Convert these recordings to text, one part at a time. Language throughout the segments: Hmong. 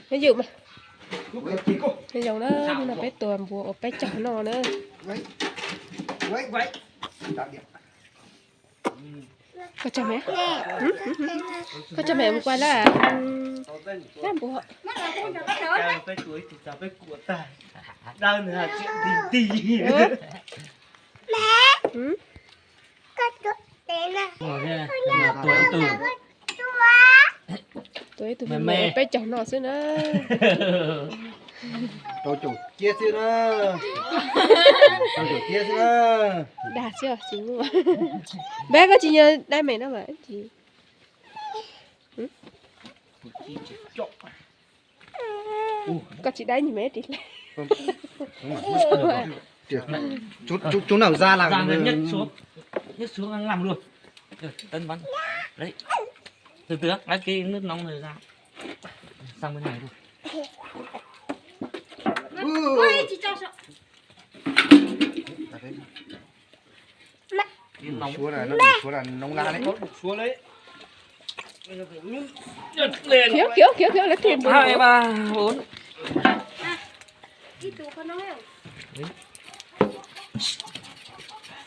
Peb ywm mas. Nyob zoo na, hnub no peb tua npua ua peb caug noj na. Koj cog me, koj cog me mus kuaj lab, lab npua. Tua ib tug me peb caug noj xwb na. Rau caum kiab xwb na. Rau caum kiab xwb na. Dag xwb tsis muaj. Npeb koj tsis nyiam dab me no mas tsis. Koj tsis dab nyuag me ris hle. Chúng nó ra là Nhất xuống, nhất xuống ăn lăm luôn. Tấn bắn. Đấy. Từ từ, lấy cái nước nóng này ra. Sang bên này luôn. Ui, ui, ui. Cái nóng. Suối là nó bị suối là nóng lá đấy. Suối đấy. Khiếu, khiếu, khiếu, khiếu, lấy thìa. Hai, ba, bốn.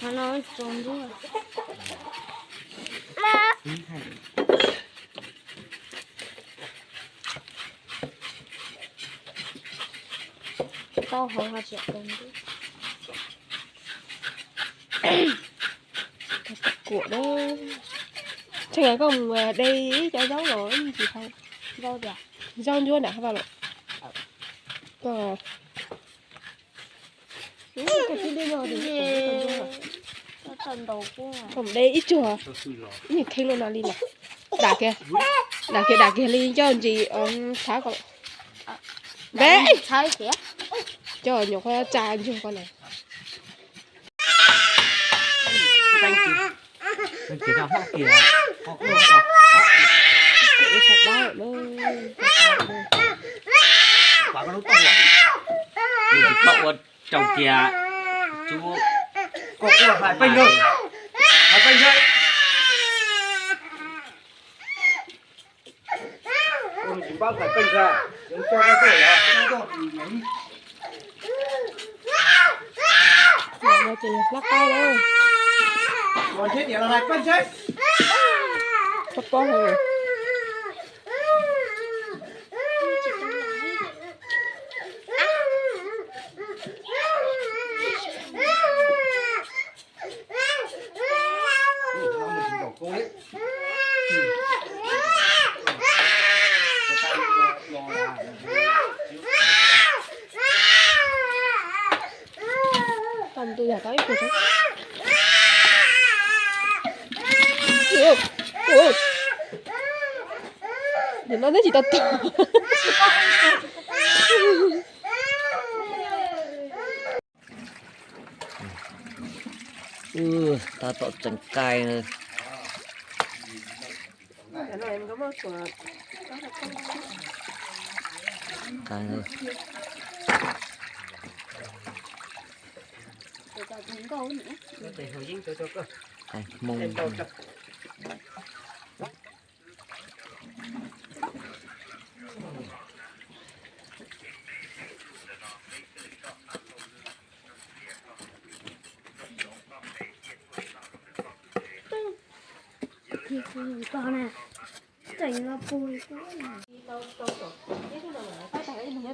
Nó trông rất là to hơn là triệu đồng. Kuam đó. Tseg koj mus de ib co zaub los ib tsis tau. Zaub tias zaub ncuab nram hauv los. Koj Koj mus de ib tsuag, ib nyuag kheej luaj no li lawm. Dam kiag, dam kiag, dam kiag li coj ntsis txhab ko. Npeb, coj nyuam qhuav tsa ntsuag ko na. Ua tsaug kiag, chú. Koj hais peej, hais peej. Hlab qaib na. Pob pob. Tau tus yog tau ib tug. Nim no neb tsis tau tus. Tab tom tseem cay na. Cay na. Hmoo.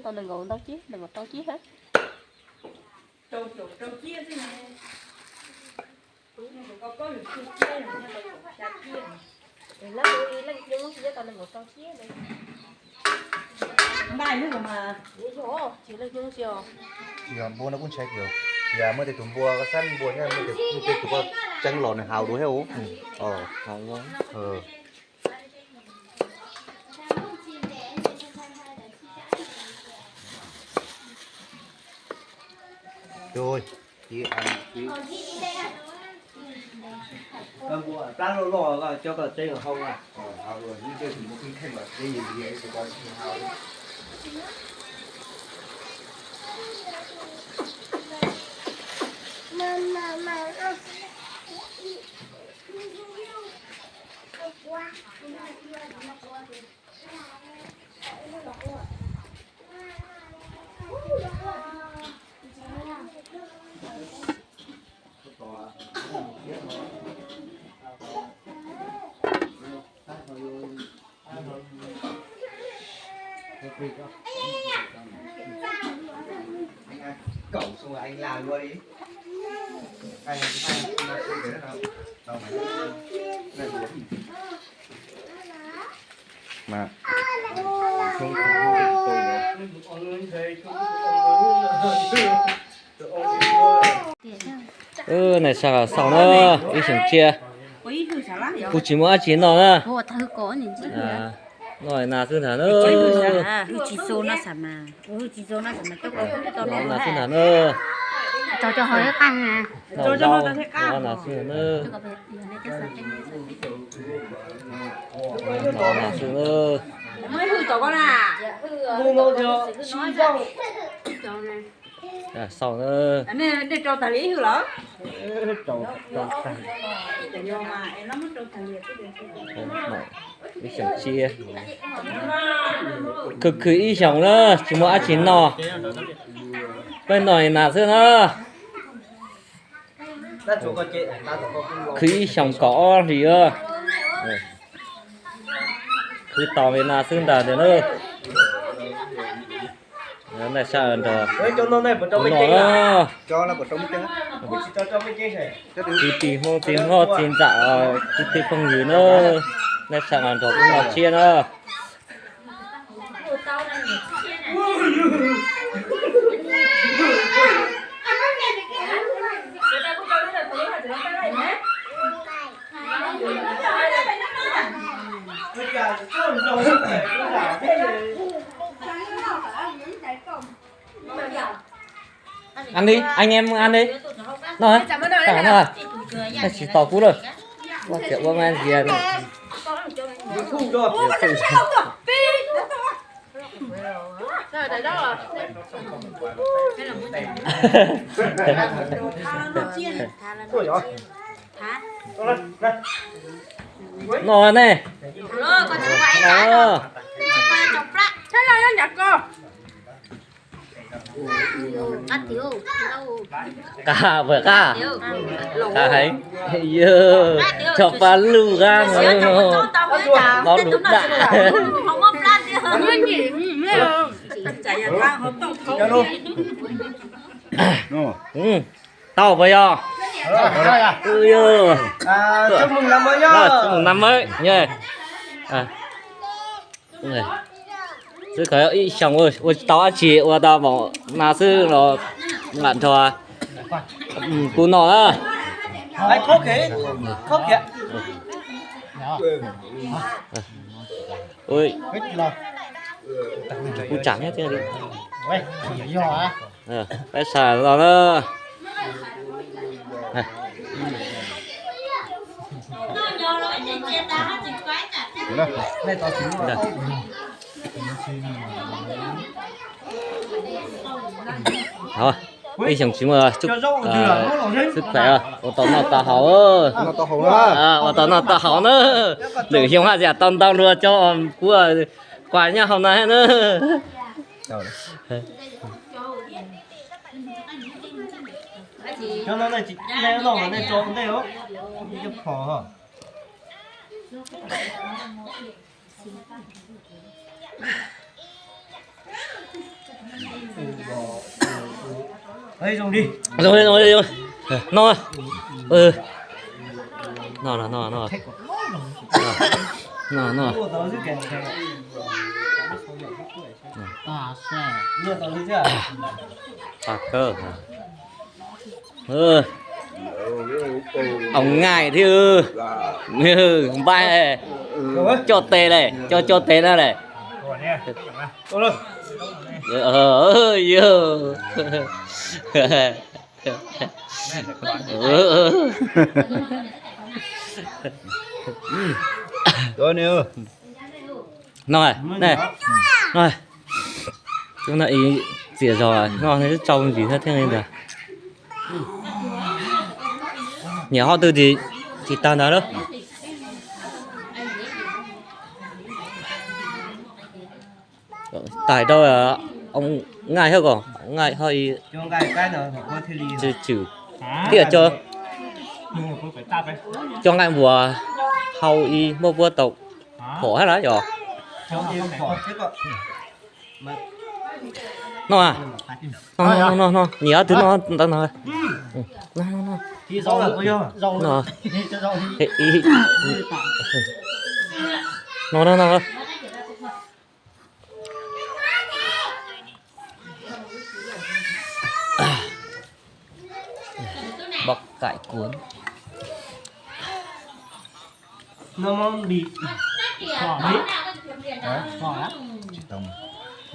Tau nees nkaum ntau cib, nees nkaum rau cib hab. Tsis yog npua no kuj ntshai tias, tias muaj tej tus npua koj sab npua thiab muaj tej tus koj tseeb los nws haus dua thiab. Tab npua plab loj loj coj koj tseeb los hau na. Nais Xab Xaus na, ib xyoos tsiab. Kuv tsis muaj dab tsi noj na. Noj nas xwb ntag na. Noj nas xwb ntag na. Noj nas xwb ntag na. Noj nas xwb na. Xaus na. Ib xyoos tsiab. Khwv khwv ib xyoos na, tsis muaj dab tsi noj. Peb noj nas xwb na. Khwv ib xyoos kaum ob hlis. Khwv tau li nas xwb ntag ntag na. Nais Xab nrog kuv noj na. Kwv tij Hmoob txiv hlob txiv ntxawm, kwv tij phooj ywg na, Nais Xab nrog kuv noj tsiab na. Ăn đi, anh em ăn đi. No, no, tsis tau kub lawm. Ua kiag ua nqaij ntias no. No ne. Qab, pawg qab. Qab heev. Yog, cov pab luj qab no, no lus dam. Tau puas yog? Xwb koj ib xyoos ua tsis tau dab tsi, ua tau mov nas xwb los mam nrog kuv noj na. Kuv tsam nyob thiab li. Peb sawv los na. Ib xyoos tsis muaj xwb khaim, ua tau noj tau haus, ua tau noj tau haus na. Lwm xyoo haj yam tau ntau luag cov kuv quas nyob hauv no na. Zoo li, zoo li, zoo li. No. No, no, no, no. No, no. Tag kawg. Ua nqaij thiab. Npaj coj tes lawm, coj coj tes na lawm. No, no, ib txiav zog no twb tsau ntsis thiab thiaj li ntawd. Nyiam qhov twg tsis tag ntawd lawm. Tais rau nqaij thiab kom nqaij ho tswm tswm thiaj cov nqaij npuas hau ib muaj puab tau phom thiab lawm yog. No a. No, no, no, no. Nyiam twg no ntawd no. No, no, no. No. No, no, no. Bọ cải cuốn. Nó món đi. Hả? Hả? Chỉ tông.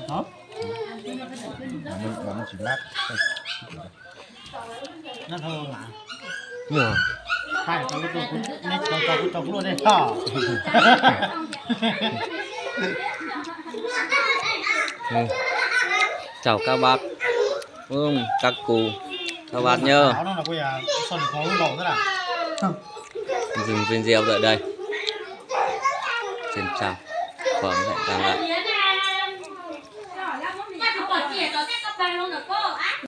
Hả? Mà nó, mà nó chỉ lát. Nó thôi mà. Mua. Hai, tao có, tao có, tao có luôn đi. Hả? Ừ. Chào các bác. Ừ, các cô. Các bác nhớ. Dừng video tại đây. Xin chào. Còn lại, còn lại.